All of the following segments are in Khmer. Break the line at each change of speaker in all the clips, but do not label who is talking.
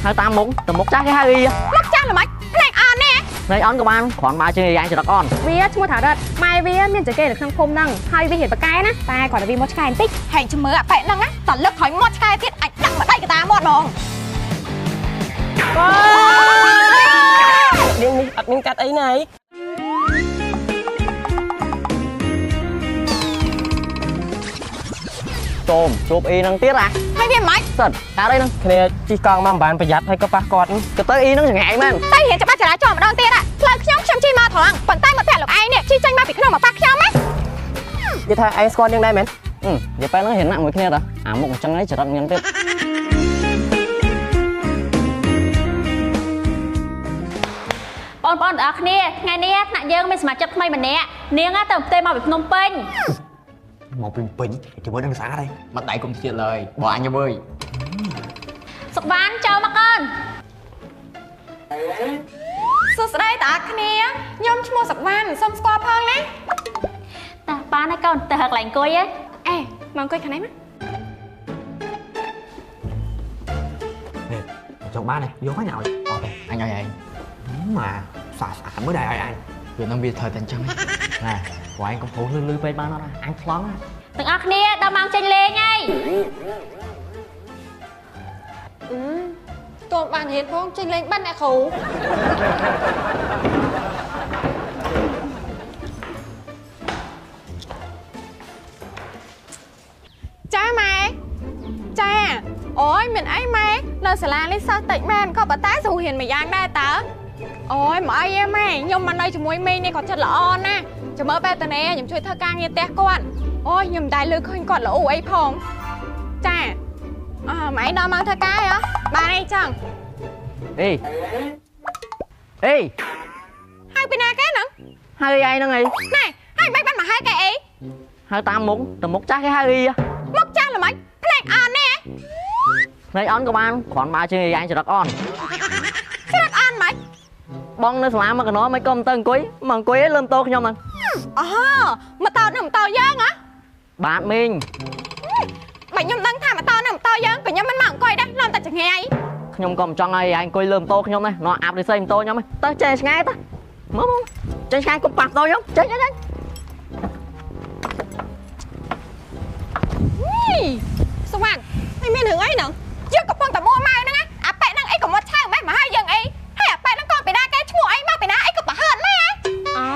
ហើយតាមមុខទៅមុខចាស់គេហៅអី
មុខចាស់ល្មិចភ្នែកអន់នេះ
ភ្នែកអន់ក៏បានគ្រាន់បើជាងឯងចរិតអន់
វាឈ្មោះថារិតម៉ែវាមានចង្កេះនៅក្នុងភូមិហ្នឹងហើយវារៀនបកែណាតែគ្រាន់តែវាមកឆ្កែបន្តិច
ហែងជំរឿអាប៉ែហ្នឹងណាតលឹកក្រោយមាត់ឆ្កែទៀតអាចដាក់មកដៃកតាមាត់ហ្មង
នាងនេះអត់មានកាត់អីណា
ជុំជួបអ៊ីហ្នឹងទៀតអា
ហើយវាមិន
សិតកើតអីហ្នឹង
គ្នាជិះកង់មកមិនបានប្រយ័ត្នហើយក៏ប៉ះគាត់
ក៏ទៅអ៊ីហ្នឹងចង្អែមែន
តែរៀនច្បាប់ចរាចរណ៍ម្ដងទៀតផ្លូវខ្ញុំខ្ញុំជិះមកត្រង់ប៉ុន្តែមកតែលោកឯងនេះជិះចេញមកពីក្នុងមកប៉ះខ្ញុំណា
និយាយថាឯងស្គាល់នាងដែរមែន
និយាយពេលហ្នឹងរៀនណាក់មួយគ្នាតាអាមុខអញ្ចឹងឯងចរិតមានទៀត
បងប្អូនទាំងអស់គ្នាថ្ងៃនេះថ្នាក់យើងមានសមាជិកថ្មីម្នាក់នាងទៅផ្ទេមកពីភ្នំពេញ
មកពីពេញជាមួយនឹងស្អាតហើយ
មកដៃគុំជាតិឡើយបងអញវើយ
សុកបានចូលមកកូន
សួស្តីតាគ្នាខ្ញុំឈ្មោះសុកបានសូមស្គាល់ផងណា
តាបានហើយកូនទៅកន្លែងអង្គុយហ៎
អេមកអង្គុយខាងនេះមក
នេះចង់បានទេយកមកញ៉ាំ
អត់ទេអញឲ្យឯង
ម៉ាស្អាតស្អាតមើលដែរឲ្យអញ
វានឹងវាត្រូវតែអញ្ចឹង
ណែព្រោះឯងកំពុងលឺលឺពេកបានអត់អញខ្លង
ទាំងអស់គ្នាដល់ម៉ោងចេញលេងហើយ
អឺតើបានរៀនផងចេញលេងបានអ្នកគ្រូ
ចាម៉ែចាអូយមានអីម៉ែនៅសាលានេះសិស្សតិចមែនក៏ប៉ុន្តែស្រួលរៀនមួយយ៉ាងដែរតើអូយមកអីឯម៉ែខ្ញុំមកនៅជាមួយមីងនេះគាត់ចិត្តល្អណាស់ចាំមើលពេលតនេខ្ញុំជួយធ្វើការងារផ្ទះគាត់អូយខ្ញុំមិនដែលលើឃើញគាត់ល្អអីផងចាអើម៉ែដល់មកធ្វើការហ៎បានអីចឹង
អេអេ
ហៅពីណាគេហ្នឹង
ហៅឯងហ្នឹងអី
ណែហើយមិនបានមកហៅគេអី
ហៅតាមមុខទៅមុខចាស់គេហៅអី
មុខចាស់ល្មិចភ្នែកអន់នេះ
ភ្នែកអន់ក៏បានគ្រាន់បើជាងឯងចរិតអន់
ចរិតអន់ម៉េច
បងនៅសាលាមកកណោមិនក៏មិនទៅអង្គុយមកអង្គុយឯងលើម៉ូតូខ្ញុំហ្នឹង
អូម៉ូតូនឹងម៉ូតូយើងហ៎
បាទមីង
បើខ្ញុំដឹងថាម៉ូតូនឹងម៉ូតូយើងក៏ខ្ញុំមិនមកអង្គុយដែរនាំតែចង្រៃ
ខ្ញុំក៏មិនចង់ឲ្យឯងអង្គុយលើម៉ូតូខ្ញុំដែរនាំអាប់រិស័យម៉ូតូខ្ញុំទៅចេញឆ្ងាយទៅមកមកចេញឆ្ងាយកុំប៉ះម៉ូតូខ្ញុំចេញចេញ
នេះសុវណ្ណមិនមានរឿងអីហ្នឹងយើងកំពុងតែមួម៉ៅហ្នឹងអាប៉ែហ្នឹងអីក៏មកឆៅម៉េះមកឲ្យយើងអីហើយអាប៉ែហ្នឹងក៏ពីណាគេឈ្មោះអីមកពីណាអីក៏ប្រហើនម៉ែ
អូ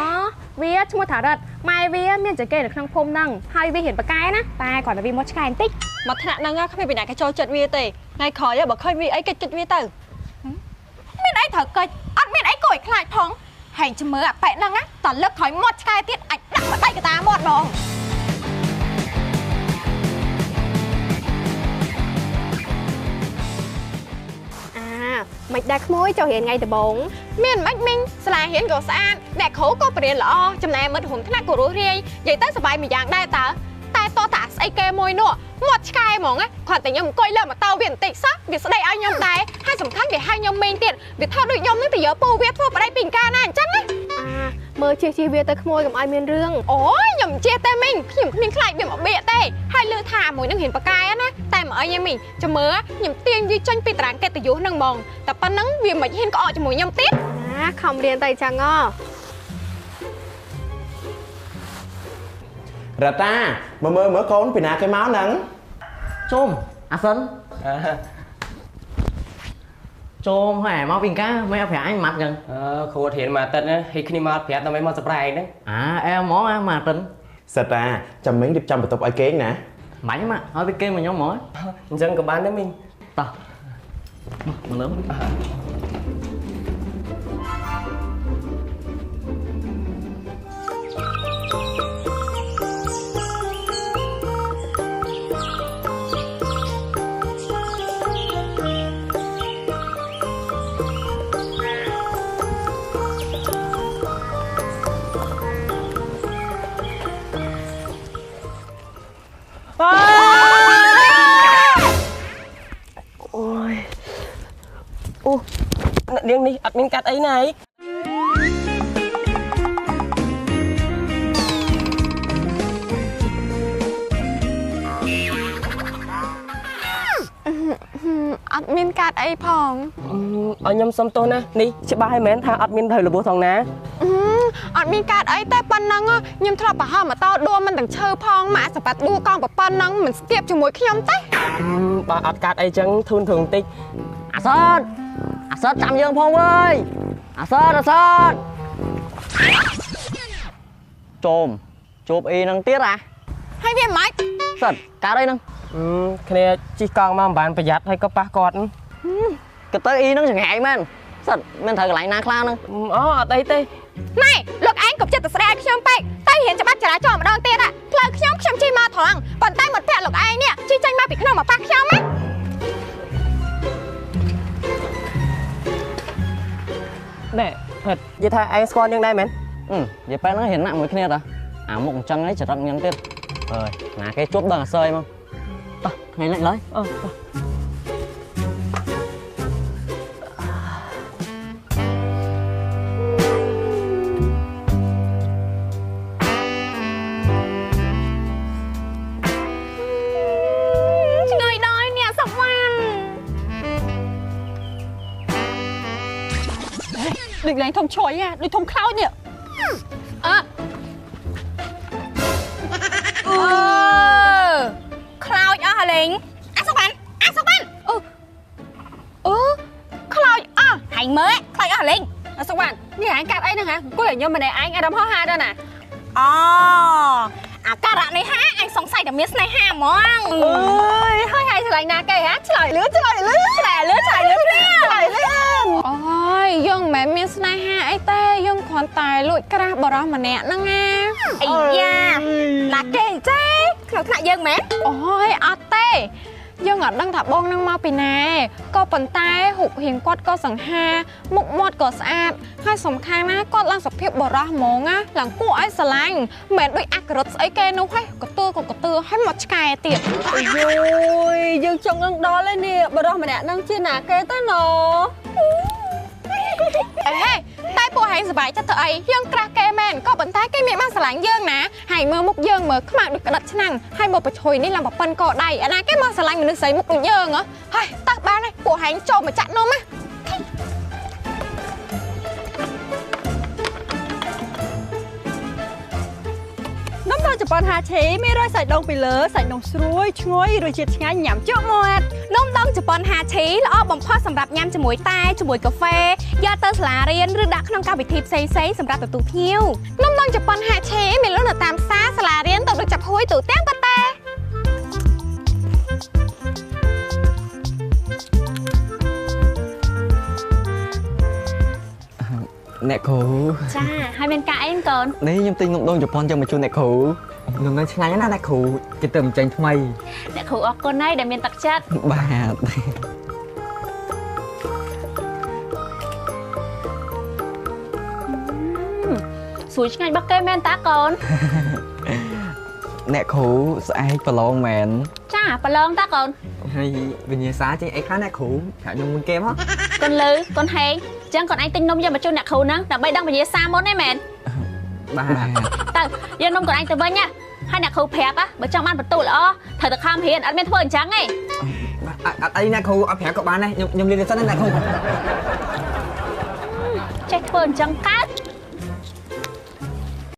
វាឈ្មោះថារិតម៉ែវាមានចង្កេះនៅក្នុងភូមិហ្នឹងហើយវារៀនបកែណាតែគ្រាន់តែវាមកឆ្កែបន្តិច
មកថ្នាក់ហ្នឹងគ្មានពីណាគេចូលចិត្តវាទេថ្ងៃក្រោយបើឃើញវាអីកិច្ចកិច្ចវាទៅ
មានអីត្រូវកិច្ចអត់មានអីគួរឲ្យខ្លាចផងហែងជំរឿអាប៉ែហ្នឹងណាតលឹកក្រោយមាត់ឆ្កែទៀតអាចដាក់មកដៃកតាមាត់ហ្មង
មិនដែរក្មួយចូលរៀនថ្ងៃដំបូង
មានមិនមីងសាលារៀនក៏ស្អាតអ្នកគ្រូក៏បរៀនល្អចំណែកមិត្តរួមថ្នាក់ក៏រស់រាយនិយាយទៅសប្បាយមួយយ៉ាងដែរតើតែតតាស្អីគេមួយនោះមាត់ឆ្កែហ្មងគ្រាន់តែខ្ញុំអង្គុយលើម៉ូតូវាបន្តិចសោះវាស្ដីឲ្យខ្ញុំដែរហើយសំខាន់វាហៅខ្ញុំមីងទៀតវាថតដូចខ្ញុំនឹងទៅយកពូវាធ្វើប្តីពីកាណាអញ្ចឹងណា
អាមើលជិះជិះវាទៅក្មួយកុំឲ្យមានរឿង
អូយខ្ញុំជិះទេមីងខ្ញុំគ្មានខ្លាចវាមកបៀកទេហើយលឺថាមួយនឹងរៀនបកែណាតែមកអីមីងចាំមើលខ្ញុំទាញវាចេញពីតារាងកិត្តិយសនឹងហ្មងតែប៉ុណ្ណឹងវាមិនហ៊ានក្អកជាមួយខ្ញុំទៀត
ណាខំរៀនទៅអញ្ចឹងហ៎
រតាមើលមើលមើលកូនពីណាគេមកហ្នឹង
ជុំអាសិនជុំហែមកពីកាមិនអត់ប្រាប់អញម៉ាត់ចឹង
អឺគ្រូរៀនមួយអាទិត្យណាហីគ្នាមកប្រាប់ដើម្បីមកសប្រែងហ្នឹង
អាអែហ្មងអាមួយអាទិត្យ
សិតតាចាំមិញរៀបចំបន្ទប់ឲ្យគេងណា
បាញ់មកឲ្យវាគេមកខ្ញុំហ្មង
អញ្ចឹងក៏បានដែរមីង
តោះមកលើ
អូអ្នកនាងនេះអត់មានកាត់អីណាអី
អត់មានកាត់អីផង
ឲ្យខ្ញុំសុំទោសណានេះច្បាស់ហើយមែនថាអត់មានត្រូវរបួសថងណា
អត់មានកាត់អីតែប៉ុណ្ណឹងខ្ញុំធ្លាប់ប្រហោះម៉ូតូដួលមិនទាំងឈើផងម៉ាក់សម្បត្តិដួលកង់ប៉ុណ្ណឹងមិនស្ទាបជាមួយខ្ញុំទេ
បើអត់កាត់អីចឹងធូនធឹងបន្តិច
អាសតអាសតចាំយើងផងវើយអាសតអាសតចូលជួបអ៊ីនឹងទៀតអា
ហើយវាមិន
សិតកាត់អីនឹង
គ្នាជីកកង់មកមិនបានប្រយ័ត្នហើយក៏ប៉ះគាត់
ក៏ទៅអ៊ីនឹងចង្ហែងមែនសិតមានត្រូវកន្លែងណាខ្លះហ្នឹង
អូអត់អីទេ
ណែលោកឯងកុំចិត្តទៅស្ដីឲ្យខ្ញុំពេកតែរៀនច្បាប់ចរាចរណ៍ម្ដងទៀតផ្លូវខ្ញុំខ្ញុំជិះមកត្រង់ប៉ុន្តែមិត្តភក្តិលោកឯងនេះជិះចេញមកពីក្នុងមកប៉ះខ្ញុំណា
ណែហិតនិយាយថាឯងស្គាល់យើងដែរមែន
និយាយពេលហ្នឹងរៀនណាក់មួយគ្នាតាអាមុខអញ្ចឹងឯងចរិតញ៉ាំទៀតអើយណាគេជួបដឹងអាសើយមកតោះថ្ងៃនេះឡើយ
អូ
ឆ្ងាយដល់អ្នកសុវណ្ណ
ដូចលែងធំឆុយដូចធំខ្លោចនេះ
អើខ្លោចអស់ហលេងអាសុវណ្ណអាសុវណ្ណអូអូខ្លោចអស់ហែងមើលខ្លោចអស់ហលេង
អាសុវណ្ណនេះឯងកាត់អីហ្នឹងហ៎អង្គុយឲ្យខ្ញុំម្នាក់ឯងអារម្មណ៍ហោះហាដល់ណា
អូអាការៈនេះហាអញសង្ស័យតែមានស្នេហាហ្មង
អើយហើយហើយឆ្លាញ់ណាគេហាឆ្លើយលឿនឆ្លើយលឿនឆ្លើយលឿនឆ្លើយលឿនឆ្លើយលឿន
អូយយើងមិនមែនមានស្នេហាអីទេយើងគ្រាន់តែលួចក្រាស់បរោះម្នាក់ហ្នឹងណា
អាយ៉ាណាគេចេក្នុងថ្នាក់យើងមែន
អូយអត់ទេយើងអត់ដឹងថាបងនឹងមកពីណាក៏ប៉ុន្តែរូបរាងគាត់ក៏សង្ហាមុខមាត់ក៏ស្អាតហើយសំខាន់ណាគាត់ឡើងសភាពបរោះហ្មងណាឡើងគួរឲ្យស្រឡាញ់មិនមែនដូចអាក្រិតស្អីគេនោះហើយកទើក៏កទើហើយមកឆ្កែទៀត
អូយយើងចង់នឹងដល់ហើយនេះបរោះម្នាក់នឹងជាណាគេទៅណ
អេហេតែពួកហែងសប្បាយចិត្តទៅអីយើងក្រាស់គេមែនក៏ប៉ុន្តែគេមានបានស្រឡាញ់យើងណាហើយមើលមុខយើងមើលខ្មៅដូចក្តិតឆ្នាំងហើយមកប្រឆុយនេះឡើងប្រប៉ិនកដៃអាណាគេមកស្រឡាញ់មនុស្សស្រីមុខដូចយើងហ៎ហើយតើបានហើយពួកហែងចូលមកចាក់នំណា
នំដងជប៉ុនហាឆេមានរយសាច់ដងពីលើសាច់នំស្រួយឈ្ងុយរសជាតិឆ្ងាញ់ញ៉ាំជក់មាត់
នំដងជប៉ុនហាឆេល្អបំផុតសម្រាប់ញ៉ាំជាមួយតែជាមួយកាហ្វេយកទៅសាលារៀនឬដាក់ក្នុងកម្មវិធីផ្សេងៗសម្រាប់ទទួលភ្ញៀវ
នំដងជប៉ុនហាឆេមានលក់នៅតាមផ្សារសាលារៀនទៅដូចចាប់ហួយទូទាំងប្រទេស
អ្នកគ្រូ
ចាហើយមានការអីកូន
នេះខ្ញុំទិញនំដងជប៉ុនយកមកជូនអ្នកគ្រូនំនឹងឆ្ងាញ់ណាស់អ្នកគ្រូគេទៅបញ្ចេញថ្មី
អ្នកគ្រូអរគុណហើយដែលមានទឹកចិត្ត
បាទ
ស្រួយឆ្ងាញ់របស់គេមែនតាកូន
អ្នកគ្រូស្អែកប្រឡងមែន
ចាប្រឡងតាកូន
ហើយវិញ្ញាសាចេញអីខ្លះអ្នកគ្រូប្រាប់ខ្ញុំមុនគេមក
កូនលឺកូនហេងចឹងកូនឯងទិញនំយកមកជូនអ្នកគ្រូហ្នឹងដើម្បីដឹងវិញ្ញាសាមុនឯមែន
បាទ
ទៅយកនំកូនឯងទៅវិញណាហើយអ្នកគ្រូប្រាប់បើចង់បានបន្ទូលល្អត្រូវតែខំរៀនអត់មានធ្វើអញ្ចឹងទេ
អត់អីអ្នកគ្រូអត់ប្រាប់ក៏បានដែរខ្ញុំរៀនសិនណាអ្នកគ្រូ
ចេះធ្វើអញ្ចឹងកើត